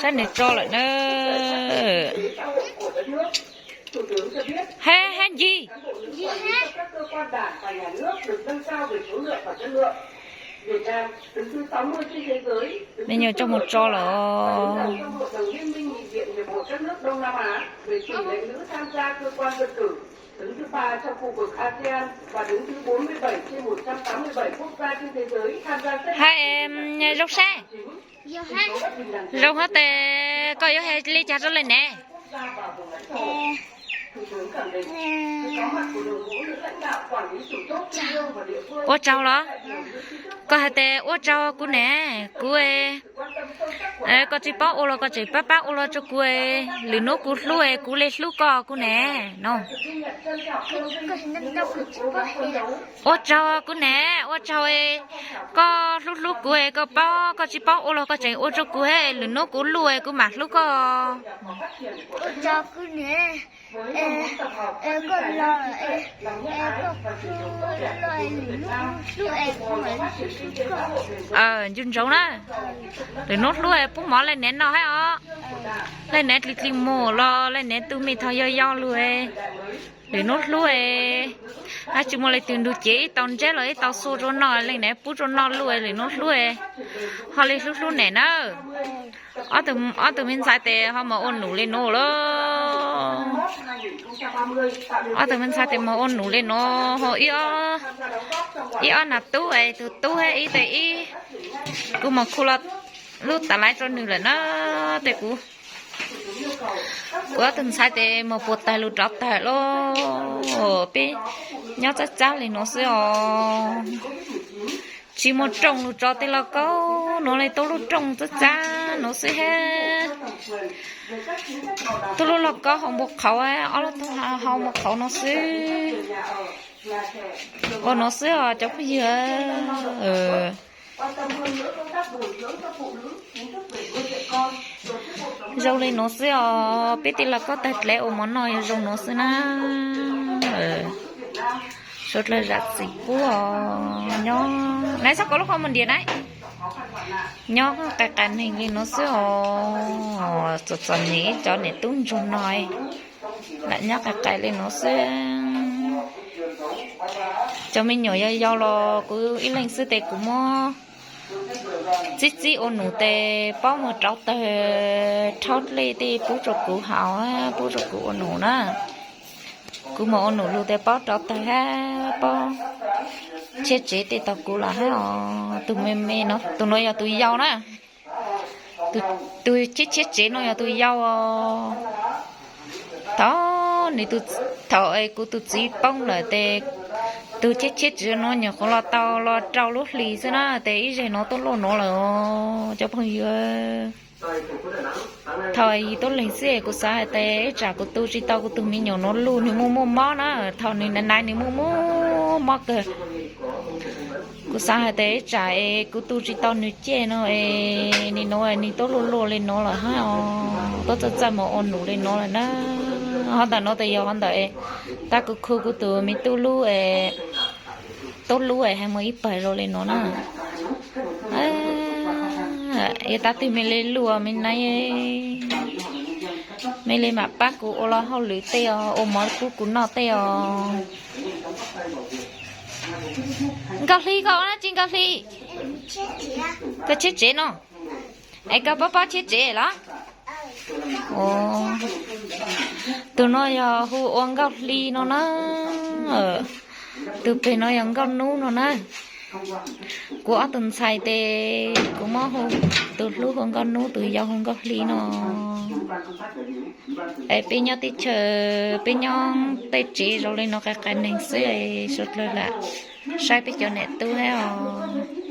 Tab nws tso lawm na. Hab, hab ncig. Me nyuam coj mus tso lawm. Hab, zoo sab. Zoo hab tes koj yuav hais li cas rau leej niam? Ua tsaug los? Koj hais tias ua tsaug kuv niam, kuv, koj tsis paub ua los koj tseem pab pab ua los rau kuv, lwm hnub kuv hlub es kuv li hlub koj kuv niam no. Ua tsaug kuv niam, ua tsaug koj hlub hlub kuv, koj paub koj tsis paub ua los koj tseem ua rau kuv, lwm hnub kuv luj kuv mam hlub koj. Ncu ntsoov na, lwm hnub hlub pub mov leej niam noj hab os. Leej niam dlig dlig mum los leej niam tug me thaum yau yau lug, lwm hnub hlub, hab tsis muaj leej twg nrug cev ib tau ntseb los ib tau xua rua noj, leej niam pub rua noj luj, lwm hnub hlub ho li hlub hlub niam na. Ob tug me ntxhais tes ho mas ua num li nuav lawm. Ob tug me ntxhais tes mas ua num li nuav ho ib ob nas tub es tug tub hab ib tes ib, kuv mas khu lub tas laiv rua nwg lawm na. Tes kuv, kuv ob tug ntxhais tes mas puas tawg lug rov tawg lawm. Peb nyob txab txab li nuav xwb os. Tsis muaj rooj lug tso tej lauj kaub nuav le, tuab lub rooj txab txab nuav xwb hab. Tuab lub lauj kaub hau npua qhauv, ob lub tog hau npua qhauv nuav xwb. Ua nuav xwb os cov phooj ywg. Zoo li nuav xwb os, peb tej lauj kaub tawg dleb ua mov noj yog zoo nuav xwb na. Suav dlawg zam txim pub os. Nyob na, txhob kov lub qhov muag ntiav na. Nyob qas qas neeg li nuav xwb os. Txom txom nyem ib cov niam tub ntsuag no, lam nyob qas qas li nuav xwb. Cov me nyuam yau yau los kuv ib leeg xwb tes kuv muab txib txib ua num tes paub mus rauv taws, rhaub dlej tej pub rua kuv haus, pub rua kuv ua num na. Kuv mus ua num lug tes paub rauv taws hab paub tshiab tsev tej tau kuv los hab os. Tus me me no, tus nuav yog tus yau na. Tus tshiab tshiab tsev no yog tus yau os. Thaum nws, thaum kuv tus txiv poob lawm tes tus tshiab tshiab tsev no nyuam qhuav los tau los rau lub hlis xwb na, tes ib zag nuav tuaj luaj nuav lawm os cov phooj ywg. Thaum yig tuab leeg xwb kuv xav hais tias ib tsam kuv tu tsis tau kuv tus me nyuam nuav luj, nws muaj muaj mob na, thaum nws naiv naiv nws muaj muaj mob kawg. Kuv xav hais tias ib tsam es kuv tu tsis tau nws caj no es nim nuav nws tuaj luaj luaj li nuav lawm hab os, tuaj txawj txawj mus ua num li nuav lawm na. Hov ntawm nuav tes yog hov ntawm tab kuv khu kuv tus me tub lub, tub lub es hab muaj ib pawg zoo li nuav na. Yog tab twg me li luaj me naiv, me li mam pab kuv ua los hauj lwm tej os, ua mov pub kuv noj tej os. Nkauj Hli, koj ua dab tsi Nkauj Hli? Koj tshiab tsev no, es koj paub paub tshiab tsev los? Tus no yog hu ua Nkauj Hli no na. Tus pem no yog Nkauj Nub no na. Kuv ob tug ntxhais tes kuv muab hu, tus hlub hu Nkauj Nub, tus yau hu Nkauj Hli no. Es peb nyob teb chaws, peb nyob tej tsev zoo li no qas qas neeg xwb, suav dlawg lam saib peb cov niam tub hab os.